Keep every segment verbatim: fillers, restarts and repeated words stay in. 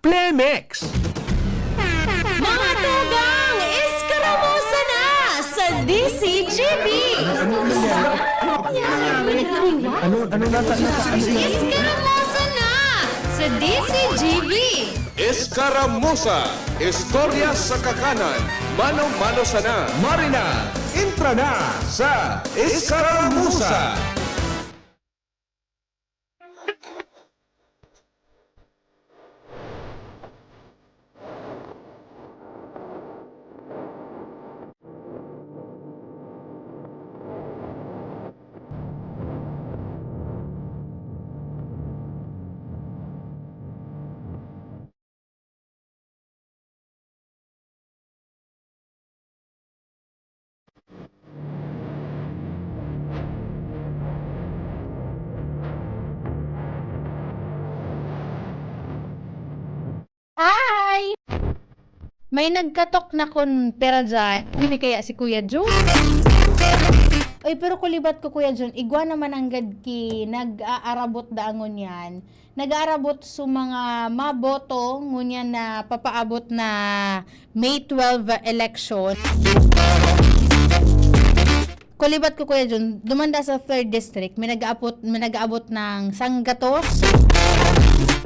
Plemex. Mga tugang, eskaramusa na sa D C G B! Ano, ano nata, nata, ano yan? Eskaramusa na sa D C G B! Eskaramusa, istorya sa kakanan, mano-mano sana. Marina, entra na sa Eskaramusa. Hi! May nagkatok na kun pera dyan. Ini kaya si Kuya Jun? Oy, pero kulibat ko, Kuya Jun, igwa naman anggad ki nag-aarabot daangon yan. Nag-aarabot sa mga maboto ngunyan na papaabot na May twelve election. Kulibat ko, Kuya Jun, dumanda sa third district, may nag-aabot, may nag-aabot ng sanggatos.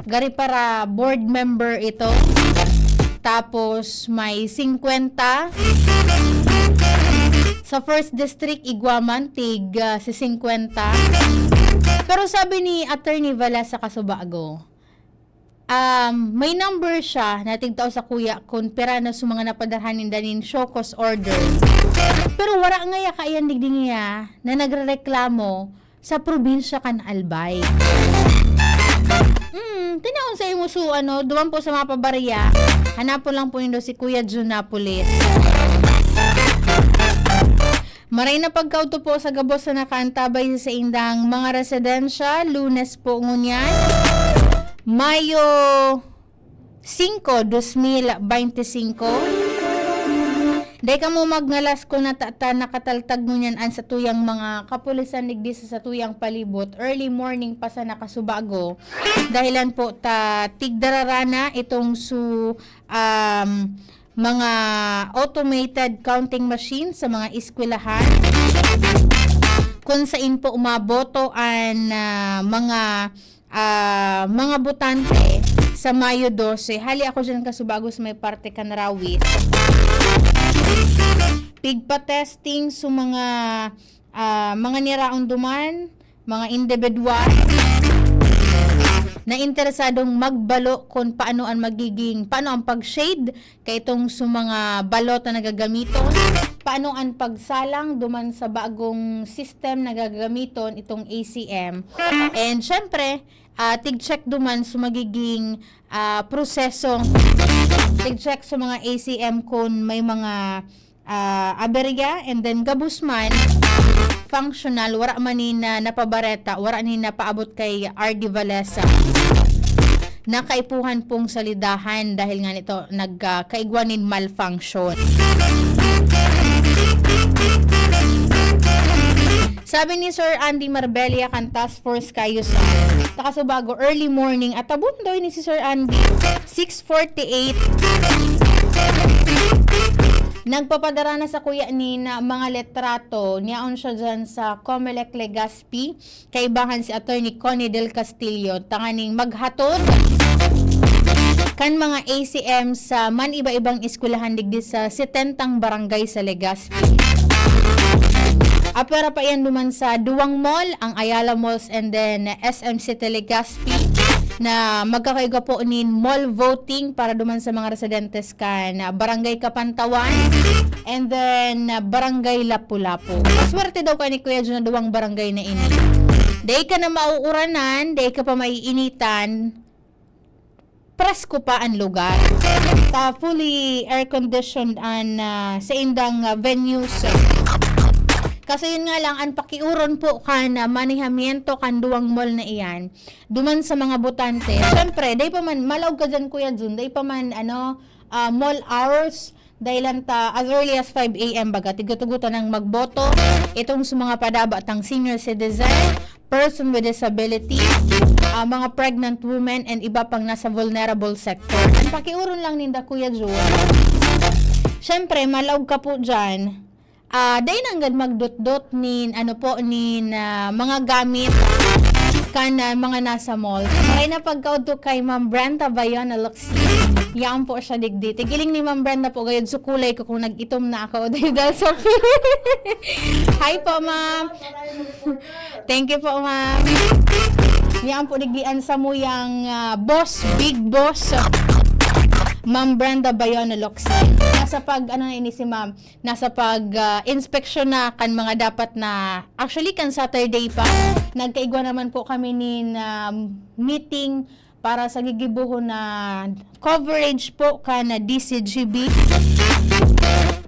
Gari para board member ito. Tapos may singkwenta. Sa first district, igwa man, tig, ah, sisingkwenta. Pero sabi ni Attorney Vala sa Kasubago, um, may number siya na tigtao sa kuya kun pira na sa mga napadarhan ninda nin show cause order. Pero wara ngaya kaiyan digdi niya na nagrereklamo sa probinsya kan Albay. Hmm, tinaon sa imo su-, ano, duman po sa mga pabarya, hanapon lang po nindo si Kuya Jun Napoles. Maray na pagkaudto po sa gabos na nakaantabay sa saindang mga residensya, Lunes po ngunyan, Mayo singko, dos mil bente singko. Dai kamo magngalas kun nata-, ta nakataltag ngunyan an satuyang mga kapulisan digdi sa satuyang palibot. Early morning pa sa nakasubago. Dahilan po ta tigdararana itong su-, um, mga automated counting machine sa mga eskwelahan, kun sain po maboto an, ah, mga, ah, mga botante sa Mayo dose. Hali ako dyan, kasubago sa may parte kan Rawis. Pigpa-testing sa mga, ah, mga niraon duman, mga indibidwal na interesadong magbalo kun paano an magiging, paano ang pag-shade kaitong sa mga balota na gagamiton, paano an pagsalang duman sa bagong system na gagamiton itong A C M. And syempre, ah, tig-check duman sa magiging, ah, proseso, tig-check sa mga A C M kun may mga ah, aberya, and then gabos man, functional, wara man ni na napabareta, wara ni napaabot kay R D Valesa. Nakaipuhan pong salidahan dahil nga nito nagkaigwa nin malfunction. Sabi ni Sir Andy Marbella kan Task Force Kayo sa Takasubago, early morning, at tabundoy ni si Sir Andy, six forty-eight. Nagpapadara na sa kuya ni na mga litrato. Niyaon siya dyan sa Comelec Legazpi. Kaibahan si Attorney Connie Del Castillo, tanganing maghatod kan mga A C M sa man iba-ibang eskwelahan digdi sa setentang barangay sa Legazpi. Apwera pa iyan duman sa duwang mall, ang Ayala Malls and then S M City Legazpi, na magkakaigwa po nin mall voting para duman sa mga residentes kan, ah, Barangay Kapantawan and then, ah, Barangay Lapu-Lapu. Maswerte daw ka ni Kuya Jun na duwang barangay na ini. Dai ka na mauuranan, dai ka pa maiinitan, presko pa an lugar. Ta fully air-conditioned an, ah, saindang, ah, venues. Kaso yun nga lang, an pakiuron po kan, ah, manehamiento kan duwang mall na iyan, duman sa mga botante. Siyempre, dai pa man, malaog ka dyan, Kuya Jun, dai pa man, ano, ah, mall hours, dahilan ta, as early as five A M, baga, tigtutugutan ng magboto. Itong sa mga padaba tang senior citizen, person with disability, ah, mga pregnant women and iba pang nasa vulnerable sector. Ang pakiuron lang ninda, Kuya Jun, syempre, malaog ka po dyan. Ah, dai nanggad magdotdot nin, ano po, nin, ah, mga gamit kan, ah, mga nasa mall. Maray na pagkaudto kay Ma'am Brenda Bayona Luxi. Yan po siya digdi. Tigiling ni Ma'am Brenda po gayud, so kulay ko kung nag-itom na ako dahil sa Hi po, ma'am. Thank you po, ma'am. Yan po digdi ang samuyang, ah, boss, big boss, Ma'am Brenda Bayona Luxi. Nasa pag, ano na ini si ma'am, nasa pag, ah, inspeksyon na kan mga dapat na, actually, kan Saturday pa, nagkaigwa naman po kami nin, ah, meeting para sa gigibohon na coverage po kan D C G B.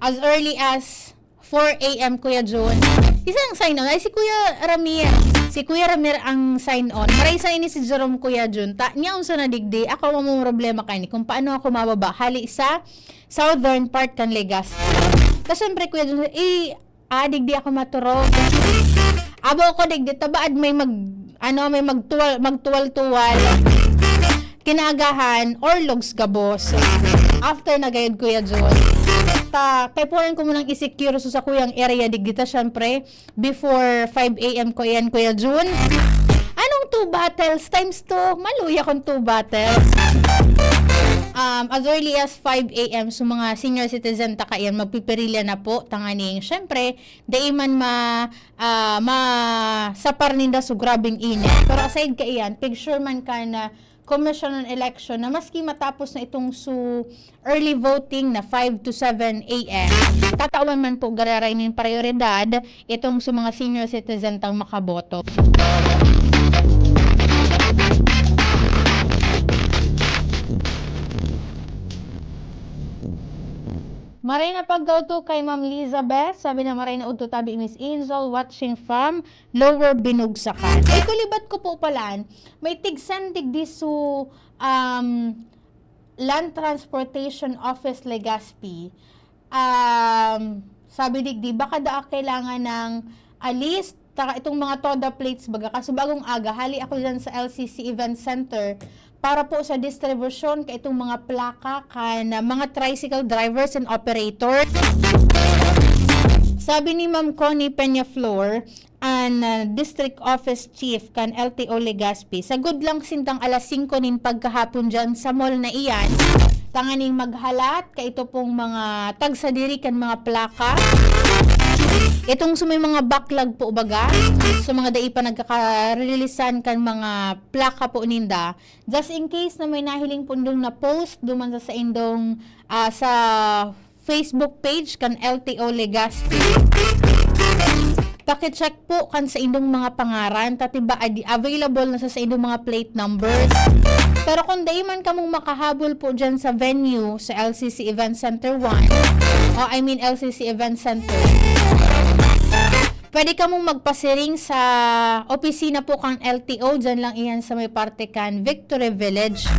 As early as four a m, Kuya Jun. Isang sign on. Ay, si Kuya Ramir. Si Kuya Ramir ang sign on. Maray sa ini si Jerome, Kuya Jun. Ta, niya unsa na digdi. Ako ang problema kay ni kung paano ako mababa. Hali sa southern part kan Legazpi. Kasi syempre, Kuya Jun, eh, ah, digdi ako maturog. Abo ko, digdi, tabaad may mag, ano, may magtuwal, magtuwal-tuwal. Kinaagahan, or logs gabos. After na gayud, Kuya Jun. Ta, kaipuhan ko munang i-secure so sa kuyang area, digdi ta, syempre, before five a m ko yan, Kuya Jun. Anong two bottles times two? Maluya kung two bottles. Um, as early as five a m, so mga senior citizen ta kayan, magpipirilya na po, tanganing, syempre, dai man ma, ah, masapar ninda so grabing init. Pero aside kaiyan, pig sure man ka na Commission on Election na maski matapos na itong su early voting na five to seven a m, tatawan man po gararay nin prioridad itong sa mga senior citizen tang makaboto. Maray na pagkaudto kay Ma'am Lizabeth. Sabi na, "Maray na udto tabi, Miss Angel, watching from Lower Binugsakan." Ay, kulibat ko po palan, may tigsan digdi su, um, Land Transportation Office Legazpi. Um, sabi digdi, baka daa kailangan ng, ah, list, taka itong mga TODA plates baga. Kaso bagong aga, hali ako dyan sa L C C Event Center para po sa distribusyon ka itong mga plaka kan, ah, mga tricycle drivers and operators. Sabi ni Ma'am Connie Peñaflor, an, ah, District Office Chief kan L T O Legazpi, sagud lang sindang alas singko nin pagkahapon dyan sa mall na iyan, tanganing maghalat ka ito pong mga tagsadiri kan mga plaka. Itong sa may mga backlog po baga, sa mga dai pa nagkakarilisan kan mga plaka po ninda, just in case na may nahiling po nindong na-post duman sa saindong, ah, sa Facebook page kan L T O Legazpi. Paki-check po kan saindong mga pangaran, ta tiba adi available na sa saindong mga plate numbers. Pero kung dai man kamong makahabol po dyan sa venue, sa L C C Event Center one, o I mean L C C Event Center, pwede kamong magpasiring sa opisina po kan L T O, dyan lang iyan sa may parte kan Victory Village.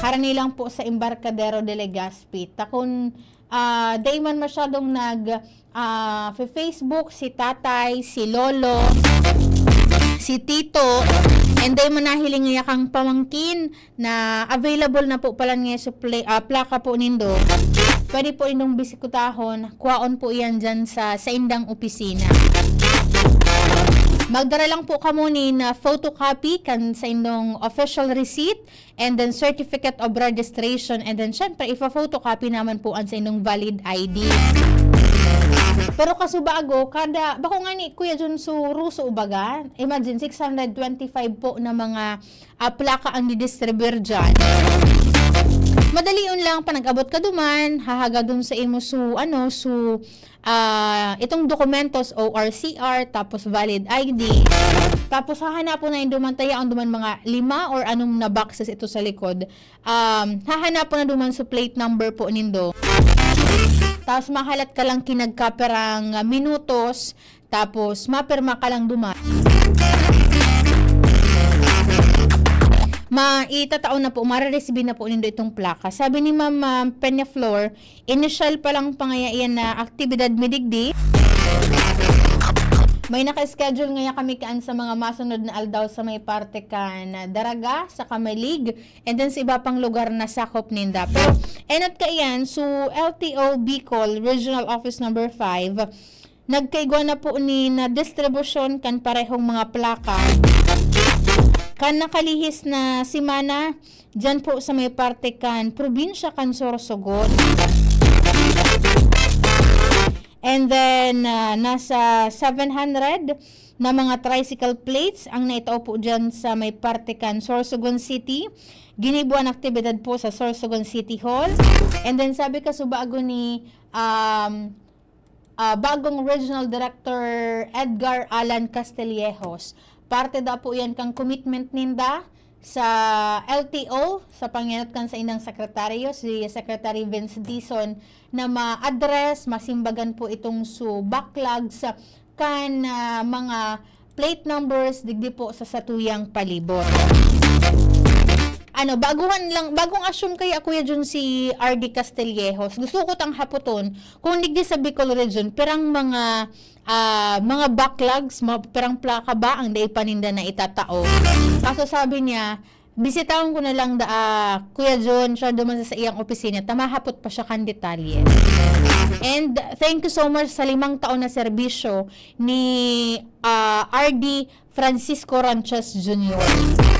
Harani lang po sa Embarcadero de Legazpi. Ta kun, ah, dai man masyadong nag, ah, fe-Facebook si tatay, si lolo, si tito, and dai man nahiling niya kang pamangkin na available na po pala niya sa pla-, ah, plaka po nindo. Pwede po indong bisikutahon, kuhaon po iyan dyan sa saindang opisina. Magdara lang po kamo nin photocopy kan saindong official receipt, and then certificate of registration, and then syempre, ifa-photocopy naman po an saindong valid I D. Pero kasubago, kada, bako nga ni Kuya Jun, su ruso baga, imagine, six hundred twenty-five po na mga, ah, plaka ang didistribuyar dyan. Madalion lang, panag-abot ka duman, hahagadon sa imo su, ano, su, ah, itong dokumentos, O R C R, tapos valid I D. Tapos hahanapon na yung duman, tayaon duman mga lima or anom na boxes ito sa likod. Um, hahanapon na duman sa plate number po nindo. Tapos mahalat ka lang kinagkaperang, ah, minutos, tapos mapirma ka lang duman. Ma, itataon na po, marereceive na po nindo itong plaka. Sabi ni Ma'am, ah, Peñaflor, initial pa lang pangayaian na aktibidad mi digdi. May naka-schedule ngaya kami kaan sa mga masunod na aldaw sa may parte kan Daraga, sa Camalig, and then sa iba pang lugar na sakop ninda. Pero enot kaiyan, so L T O Bicol Regional Office Number five, nagkaigwa na po nin distribusyon kan parehong mga plaka. Kan nakalihis na semana, diyan po sa may parte kan probinsya kan Sorsogon. And then, ah, nasa seven hundred na mga tricycle plates ang naitao po diyan sa may parte kan Sorsogon City. Ginibo an aktibidad po sa Sorsogon City Hall. And then, sabi kasubago ni, um, ah, bagong Regional Director Edgar Alan Castillejos, parte daw po yan kang commitment ninda sa L T O, sa pangenot kan saindang sekretaryo, si Secretary Vince Dizon, na ma-address, masimbagan po itong su backlogs kan, ah, mga plate numbers digdi po sa satuyang palibot. Ano, baguhan lang, bagong assume kaya, Kuya Jun, si R D Castillejos? Gusto ko tang haputon kung digdi sa Bicol Region, pirang mga, ah, mga backlogs, mga pirang plaka ba ang dai pa ninda naitatao? Kaso sabi niya, bisitahon ko na lang da, ah, Kuya Jun, siya duman sa, sa iyang opisina, ta mahapot pa siya kan detalye. And thank you so much sa limang taon na serbisyo ni, ah, R D Francisco Ranchas Junior.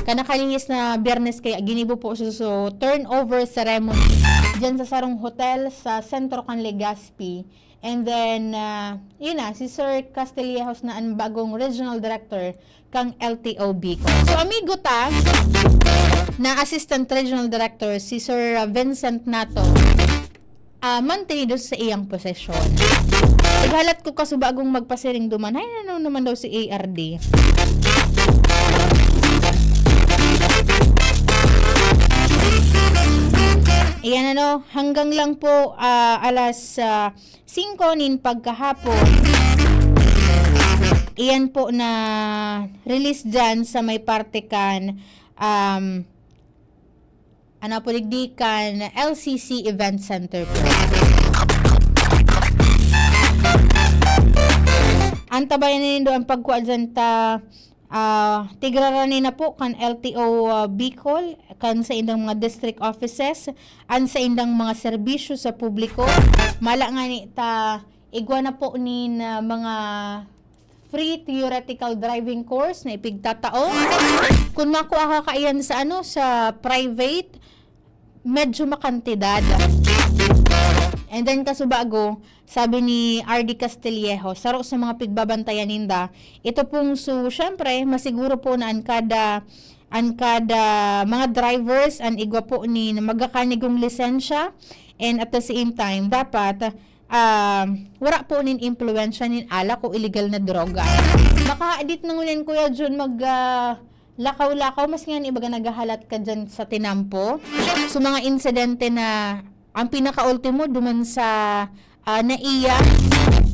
Kan nakalihis na Biyernes kaya ginibo po so, so turnover ceremony diyan sa sarong hotel sa sentro kan Legazpi. And then, ah, yun na, si Sir Castillejos na ang bagong regional director kang L T O Bicol. So, amigo ta, na assistant regional director, si Sir Vincent Nato, ah, mantenido sa iyang posisyon. Naghalat ko kaso bagong magpasiring duman, "Ay, ano naman daw si A R D?" Ayan, ano, hanggang lang po, ah, alas, ah, singko nin pagkahapon. Iyan po na release dyan sa may parte kan, um, ano po, digdi kan L C C Event Center po. Antabayan nindo ang pagkuha dyan ta, ah, tigrarani na po kan L T O, ah, Bicol, kan saindang mga district offices, an saindang mga serbisyo sa publiko. Mala ngani ta igwa na po nin, ah, mga free theoretical driving course na ipigtatao. Kun makua ka kaiyan sa, ano, sa private, medyo makantidad. And then, kasubago, sabi ni R D Castillejo, saro sa mga pigbabantayan ninda, ito pong, so, syempre, masiguro po na an kada, an kada mga drivers, an igwa po ni magakanigong lisensya, and at the same time, dapat, ah, wara po nin impluwensya nin alak o iligal na droga. Baka adit na ngunyan, Kuya Jun, mag, ah, lakaw-lakaw, mas nga ni baga naghahalat ka dyan sa tinampo. So, mga insidente na ang pinakaultimo, duman sa, ah, naiya,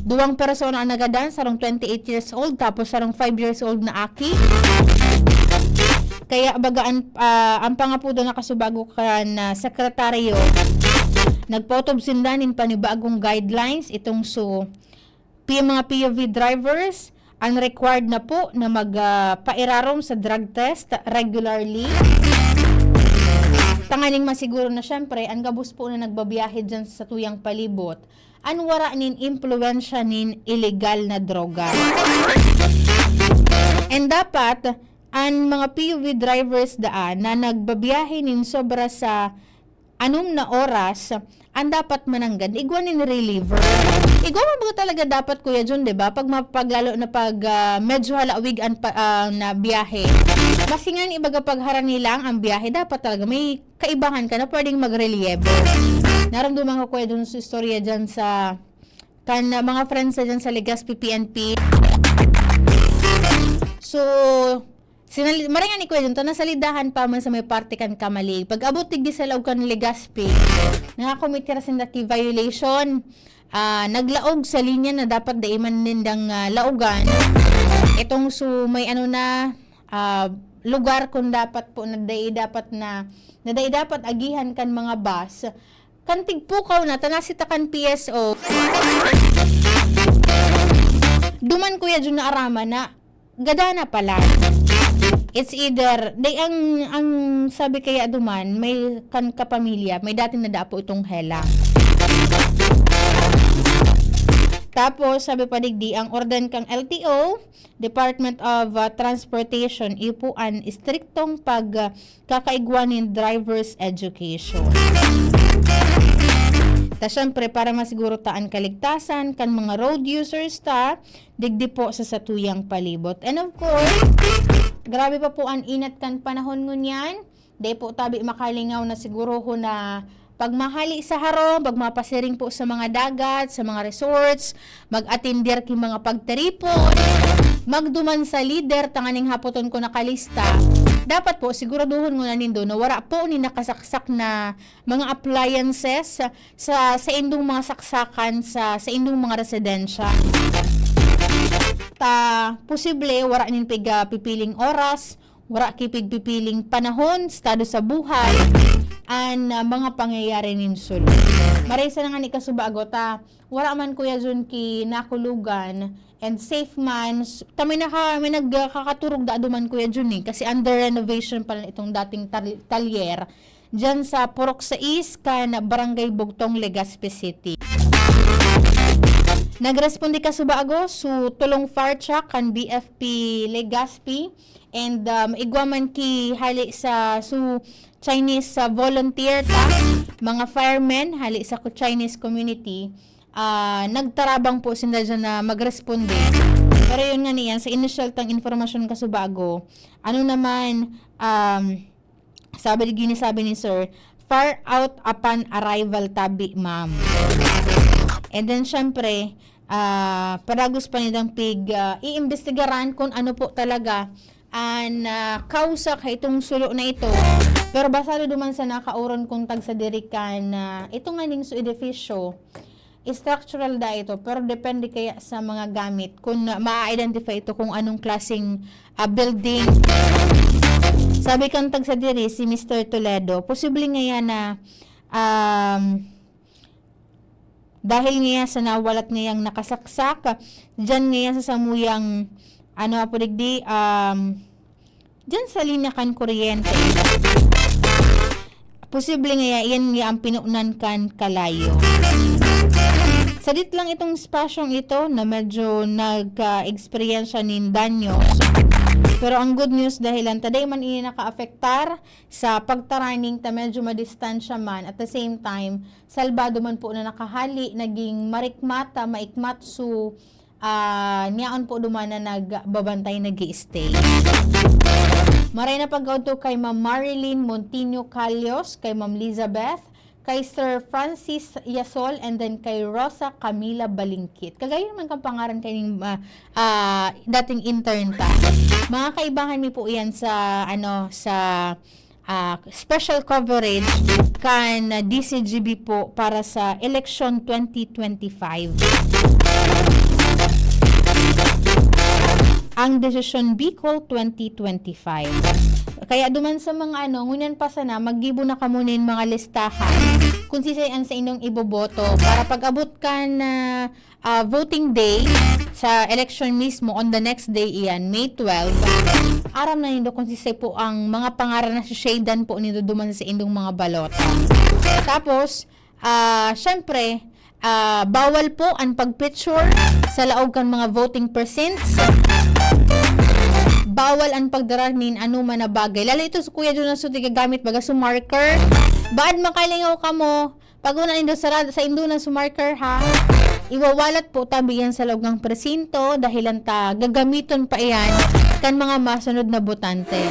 duwang persona ang nagadan, sarong twenty-eight years old, tapos sarong five years old na aki. Kaya baga an, ah, ang pangapudo na kasubago kan, ah, sekretaryo, nagpautob sinda nin panibagong guidelines itong su pi-, mga P U V drivers, ang required na po na mag, ah, pairarom sa drug test regularly. Tanganing masiguro na, syempre, ang gabos po na nagbabiyahe dyan sa tuyang palibot, an wara nin impluwensya nin iligal na droga. And dapat, an mga P U V drivers daan na nagbabiyahe nin sobra sa anom na oras, ang dapat mananggad, igwa nin reliever. Igwa man baga talaga dapat, Kuya Jun, di ba? Pag mapaglalo na pag, ah, medyo halawig an pa, ah, na biyahe. Basi nga ni baga pag harani lang ang biyahe, dapat talaga may kaibahan ka na pwedeng magreliebo. Naramdaman ko, Kuya Jun, sa istorya dyan sa kan, ah, mga friends na dyan sa Legazpi P N P. So, sinali-, maray nga ni Kuya Junto, nasalidahan pa man sa may parte kan Camalig. Pag-abot digdi sa laog kan Legazpi, nakakomit sinda ki violation. Ah, naglaog sa linya na dapat dai man nindang, ah, laogan. Itong su-, may ano na, ah, lugar kung dapat po na dai dapat na, na dai dapat agihan kan mga bus. Kan tigpukaw na, ta nasi ta kan P S O. Duman, Kuya Jun, naaraman na, gada na pala. It's either, day ang, ang sabi kaya duman, may kan kapamilya, may dating nadapo itong hela. Tapos, sabi pa digdi, ang ordan kang L T O, Department of, uh, Transportation, ipuan istriktong pag, uh, kakaigwa nin driver's education. Ta, syempre, para masiguro ta an kaligtasan kan mga road users ta, digdi po sa satuyang palibot. And of course, grabe pa po an inat kan panahon ngunyan. Di po tabi makalingaw na sigurohon na pagmahali sa harong, pagmapasiring po sa mga dagat, sa mga resorts, mag-atender ki mga pagtiripon, magduman sa lider, tanganing hapoton ko nakalista. Dapat po, siguraduhon nguna nindo na wara po ni nakasaksak na mga appliances sa, sa indong mga saksakan, sa, sa indong mga residensya. Ta, posible, wara nin piga pipiling oras, wara ki pigpipiling panahon, estado sa buhay, an, ah, mga pangyayari nin sulod. Marisa na nga ni kasubago ta, wara man, Kuya Jun, ki nakulugan, and safe man, s-, ta may naka-, may nagkakaturog da duman, Kuya Jun, eh, kasi under renovation pa lang itong dating tal-, talyer, dyan sa Purok sais kan Barangay Bugtong, Legazpi City. Nagresponde kasubago su tulong fire truck kan B F P Legazpi, and, um, igwa man ki hali sa su Chinese, ah, volunteer ta, mga firemen hali sa ku-, Chinese community, ah, nagtarabang po sinda dyan na magresponde. Pero yun nga niyan, sa initial tang informasyon kasubago, ano naman, um, sabi, ginisabi ni Sir, "Fire out upon arrival tabi, ma'am." And then, syempre, ah, padagos pa nidang pig, ah, iimbestigaran kung ano po talaga an, ah, kausa kaitong sulo na ito. Pero basado duman sa nakauron kong tagsadiri kan, ah, ito nga ning su edifisyo, structural da ito, pero depende kaya sa mga gamit kung na, ma-identify ito kung anong klaseng, ah, building. Sabi kan tagsadiri, si Mister Toledo, posible ngaya na, um, dahil ngaya sa nawalat ngayang nakasaksak, dyan ngaya sa samuyang, ano, apo digdi, um, dyan sa linya kan kuryente. Posible ngaya, iyan ngaya ang pinunan kan kalayo. Sadit lang itong espasyong ito na medyo nagka-eksperyensya nin danyos. Pero ang good news, dahil ang taday man ini nakaapektar sa pagtaraning ta medyo madistansya man, at the same time, salbado man po na nakahali, naging marikmata, maikmat su ah, niyaon po duman na nagbabantay, nag-i-stay. Maray na pagkaudto kay Ma'am Marilyn Montiño Calios, kay Ma'am Lizabeth, kay Sir Francis Yasol, and then kay Rosa Camila Balingkit. Kagayon man kang pangaran kay ning, ah, ah, dating intern ta. Mga kaibahan mi po yan sa, ano, sa ah, special coverage kan D C G B po para sa eleksyon twenty twenty-five. Ang Desisyon Bicol twenty twenty-five. Kaya duman sa mga ano, ngunyan pa sana, maggibo na kamo nin mga listahan kung sisay an sa inyong iboboto para pag-abot kan, ah, ah, voting day, sa election mismo, on the next day iyan, May twelve, aram na nindo kung sisay po ang mga pangaran na si-shadean po nindo duman sa indong mga balota. Tapos, ah, syempre, ah, bawal po ang pag-picture sa laog kan mga voting precincts. Bawal ang pagdara nin anuman na bagay. Lalo ito sa Kuya Jonas, so, tigagamit baga sa marker. Baad makalingaw kamo, pag una nindo sa rad-, sa indo na sumarkar, ha? Iwawalat po tabi yan sa laog ng presinto dahil ang ta gagamiton pa iyan kan mga masunod na botante.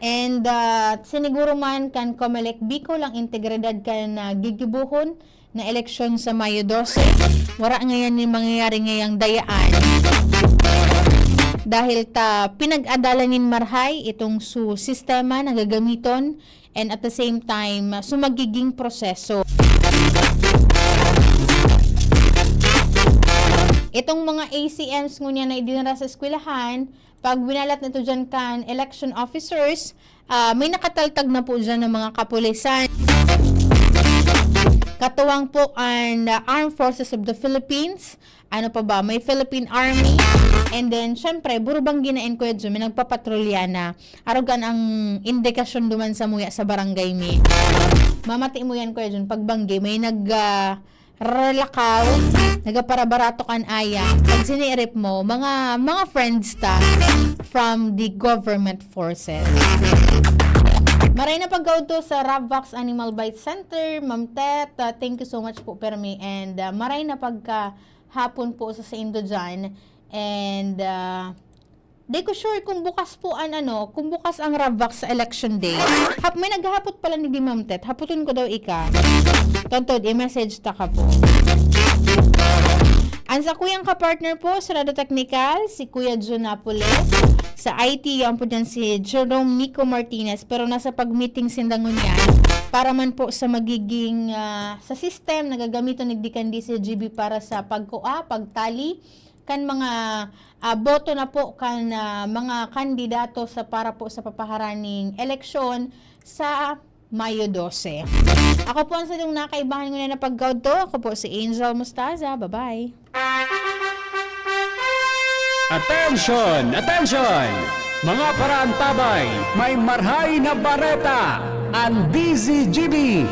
And, ah, siniguro man kan Comelec Bicol ang integridad kan, ah, gigibohon na eleksyon sa Mayo dose, wara ngayan nin mangyayari ngayang dayaan. Dahil ta pinag-adalan nin marhay itong su sistema na gagamiton, and at the same time, su magiging proseso. Itong mga A C Ms ngunyan na idinara sa eskwelahan, pag winalat na ito dyan kan election officers, ah, may nakataltag na po dyan ng mga kapulisan. Katuwang po an, ah, Armed Forces of the Philippines, ano pa ba, may Philippine Army, and then, syempre, burubanggi na yan, Kuya Jun, may nagpapatrolya na. Arog kan ang indikasyon duman samuya sa barangay mi. Mamati mo yan, Kuya Jun, pag banggi, may nag, ah, ralakaw, nagaparabarato kan aya. Pag sinirip mo, mga, mga friends ta from the government forces. Maray na pagkaudto sa Ravvax Animal Bite Center, Ma'am Tet, ah, thank you so much po, permi. And, ah, maray na pagkahapon po sa saindo dyan. And, ah, di ko sure kung bukas po an ano, kung bukas ang Ravvax sa election day. Hap-, may naghahapot pala ni di Ma'am Tet. Haputon ko daw ika. Tontod, i-message ta ka po. Ang sakuyang kapartner po sa Radyo Teknikal, si Kuya Jun Napoles. Sa I T, yan po dyan si Jerome Nico Martinez. Pero nasa pag-meeting sinda ngunyan para man po sa magiging, ah, sa system na gagamiton ni Deacon D C G B para sa pagkua, pagtali kan mga, ah, boto na po kan, ah, mga kandidato sa, para po sa papaharaning eleksyon sa Mayo dose. Ako po ang sadong nakaibahan ngunyan na pagkaudto. Ako po si Angel Mostaza. Bye-bye. Attention! Attention! Mga paraantabay, may marhay na bareta! Ang D Z G B